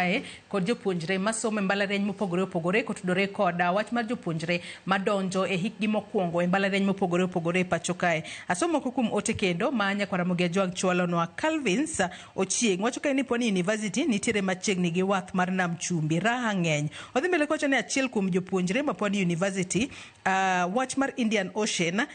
Kae kod jopuonjre masomo e mbalariany mopogore opogore kotudore kod wach mar jopuonjre madonjo e hikgi mokwongo e mbalariany mopogore opogore e pacho kae. Asomo moko kuom ote kendo ma nyakwar Ramogi Ajwang' chwalonwa. Calvins Ochieng' wacho kae ni Pwani University nitiere machiegni gi wath mar Nam Chumbi. Raha ng'eny. Odhi mbele kowacho ni achiel kuom jopuonjre ma Pwani University wach mar Indian Ocean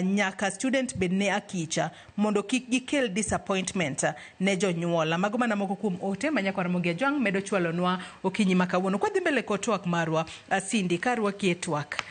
nyaka student bed ne akicha mondo kik gikel disappointment ne jonyuol. Mago mana moko kuom ote ma nyakwar Ramogi Ajwang' medo chwalonwa okinyi ma kawuono. Kwadhi mbele kod twak marwa, Cindy, ka rwaki e twak.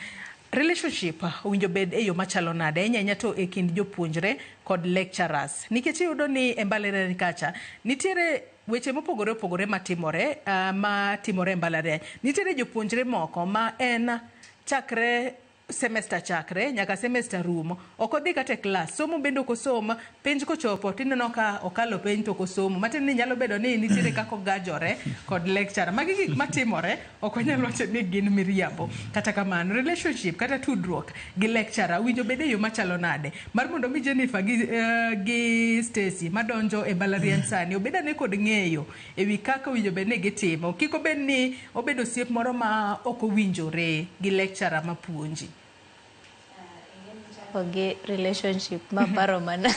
Relationship owinjo bed e yo machalo nade ahinya ahinya to e kind jopuonjre kod lecturers? Nikech iyudo ni e mbalariany kacha nitiere weche mopogore opogore matimore matimore e mbalariany. Nitiere jopuonjre moko ma en chakre semester chakre nyaka semester rum ok odhi kata e klas, somo bende ok osom. Penj kochopo tineno ka okalo penj to ok osomo, matiende ni nyalo bedo ni nitiere kaka ogajore kod lecturer. Magi gik matimore, ok wanyal wacho ni gin miriambo. Kata kamano, relationship kata tudruok gi lecturer owinjo bed e yo machalo nade mar mondo mi Jennifer gi Stacy madonjo e mbalariany sani obed ane kod ng'eyo ewi kaka owinjo bed ni gitimo, kik obed ni obedo osiep moro ma ok owinjore gi lecturer mapuonji? Gi relationship ma paro mana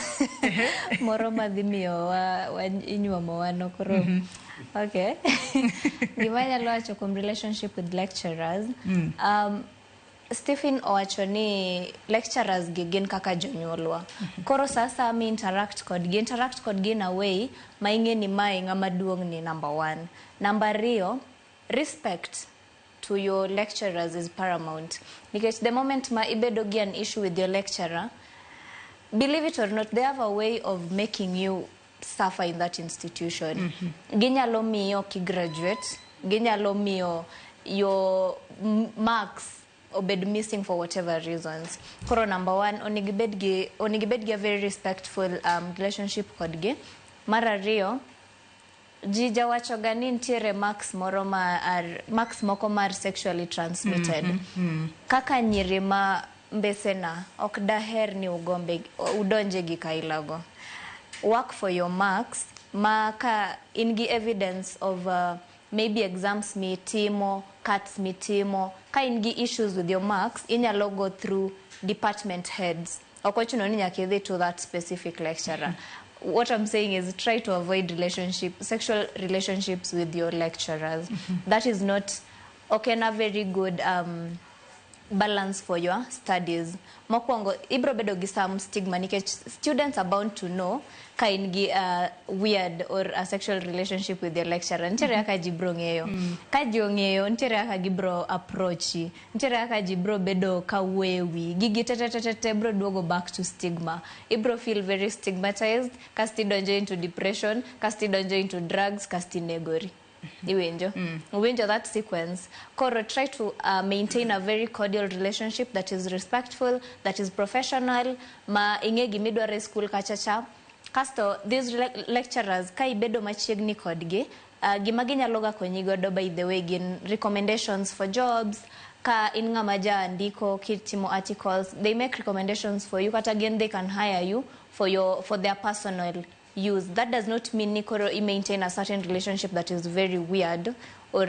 moro madhi miyo wa inyuomo wano koro. Okay, gima anyalo wacho kuom relationship with lecturers, Stephen owacho ni lecturers gi gin kaka jonyuolwa. Koro sa asaya mi interact kodgi, interact kodgi in a way ma ing'e ni mae ng'ama duong' ni number one. Number ariyo, respect to your lecturers is paramount. Nikech the moment ma ibedo gi an issue with your lecturer, believe it or not, they have a way of making you suffer in that institution. Ginyalo miyo ki graduate, ginyalo miyo your marks obed missing for whatever reasons. Koro number one, onego ibed gi a very respectful relationship kodgi. Mar ariyo, ji jawacho ga ni nitiere marks moro ma are marks moko mar sexually transmitted. Kaka nyiri ma mbesena, ok daher ni ugombe udonje gi kailago. Work for your marks, ma ka in gi evidence of maybe exams mitimo, cuts mitimo, ka in gi issues with your marks, inyalo go through department heads. Ok ochuno ni nyaka idhi to that specific lecturer. What I'm saying is, try to avoid relationship sexual relationships with your lecturers. That is not ok en a very good balance for your studies. Mokwongo, ibro bedo gi some stigma nikech students are bound to know ka in gi a weird or a sexual relationship with your lecturer. Nitiere kaka ji bro ng'eyo. Ka ji ong'eyo, nitiere kaka gibro approachi, nitiere kaka ji bro bedo ka wuoyo e wi gigi te te te te te, bro duogo back to stigma. Ibro feel very stigmatized, kasto idonjo into depression, kasto idonjo into drugs, kasto inegori. Iwinjo, uwinjo that sequence? Koro try to maintain a very cordial relationship that is respectful, that is professional, ma ing'e gimidwaro e school kacha cha. Kasto these lecturers, ka ibedo machiegni kodgi, gima ginyalo ga konyi godo, by the way, gin recommendations for jobs. Ka in ng'ama ja ndiko, kitimo articles, they make recommendations for you, kata gin they can hire you for their personal use. That does not mean ni koro i maintain a certain relationship that is very weird or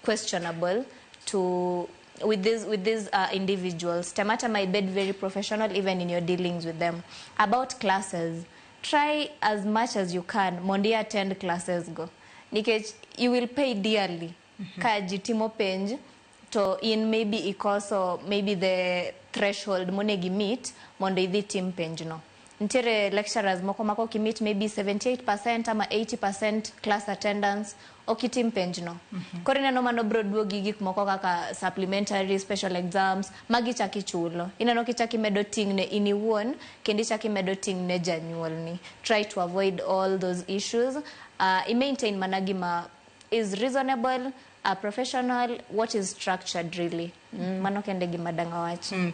questionable to with these individuals. Temata might be very professional even in your dealings with them. About classes, try as much as you can mondo i attend classes go, nikech you will pay dearly ka ji timo penj to in maybe ikoso maybe the threshold monego meet mondo idhi tim penj no. Nitiere lecturers moko ma kok meet maybe 78% ama 80% class attendance, ok itim penj no. Koro ineno mano bro duogi gik moko kaka supplementary, special exams, magi chak ichulo. Ineno kichak imedo ting' ne in iwuon kendo ichak imedo ting' ne janyuolni. Try to avoid all those issues. I maintain mana gima is reasonable, professional, what is structured really. Mano kende gima dang' awach.